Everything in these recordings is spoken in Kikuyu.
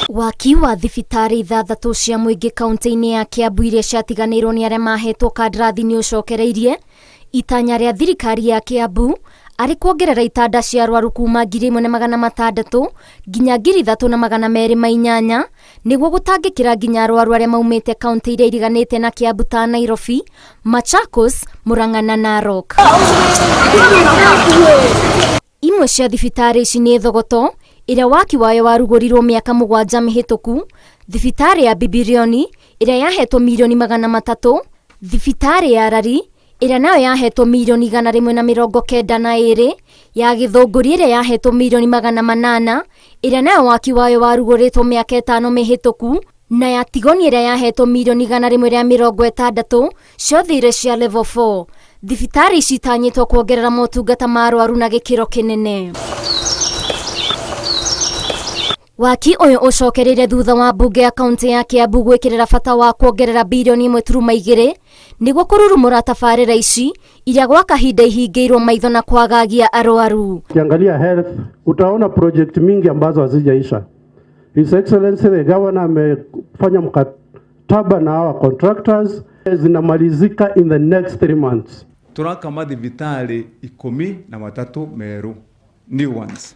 Waki wa thibitarĩ ithathatũ cia mũingĩ kaunti-inĩ ya Kiambu iria ciatiganĩirwo nĩ arĩa mahetwo kandarathi nĩ ũcokereirie itanya rĩa thirikari ya Kiambu arĩ kuongerera itanda cia arwaru kuma 1,600 nginya 3,208 nĩguo gũtangĩkĩra nginya arwaru arĩa maumĩte kaunti iria iriganĩte na Kiambu ta Nairobi, Machakos, Murang'a na Narok. Imwe cia thibitarĩ ici nĩ Thogoto, ĩrĩa waki wayo warugũrirwo mĩaka mũgwanja mĩhĩtũku, thibitarĩ ya Bibirioni, ĩrĩa yahetwo mirioni 300, thibitarĩ ya Rari, ĩrĩa nayo yahetwo mirioni 192, ya Gĩthũngũri ĩrĩa yahetwo mirioni 800, ĩrĩa nayo waki wayo warugũrĩtwo mĩaka ĩtano mĩhĩtũku, na ya Tigoni ĩrĩa yahetwo mirioni 160, ciothe irĩ cia level 4. Thibitarĩ ici itanyĩtwo kuongerera motungata ma arwaru na gĩkĩro kĩnene. Waki ũyũ ũcokereire thutha wa mbunge ya kaunti ya Kiambu gwĩkĩrĩra bata wa kuongerera birioni ĩmwe turuma igĩrĩ nĩguo kũrurumũra tabarĩra ici iria gwa kahinda ihingĩirwo maitho na kwagagia arwaru. Ukiangalia health utaona project mingi ambazo hazijaisha. His Excellency the Governor amefanya mkataba na hawa contractors zinamalizika in the next 3 months. Turaka mathibitari 13 meru new ones.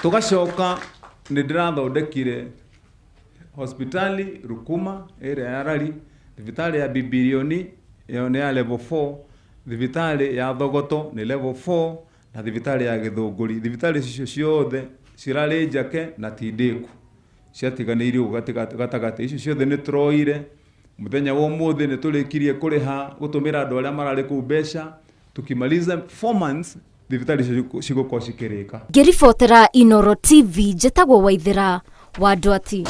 Tugacoka nĩ ndĩrathondekire hospitali Rukuma ĩrĩa ya Rari, thibitarĩ ya Bibirioni ĩyo nĩ ya level 4, thibitarĩ ya Thogoto nĩ level 4 na thibitarĩ ya Gĩthũngũri. Thibitarĩ icio ciothe cirarĩ njake na ti ndĩku, ciatiganĩirio ũguo gatagatĩ. Icio ciothe nĩ tũroire, mũthenya wa ũmũthĩ nĩ tũrĩkirie kũrĩha gũtũmĩra andũ arĩa mararĩ kũu mbeca, tukimaliza 4 months thibitarĩ icio cigũkorwo cikĩrĩka. Ngĩribotera Inooro TV njĩtagwo Waithera wa Ndwati.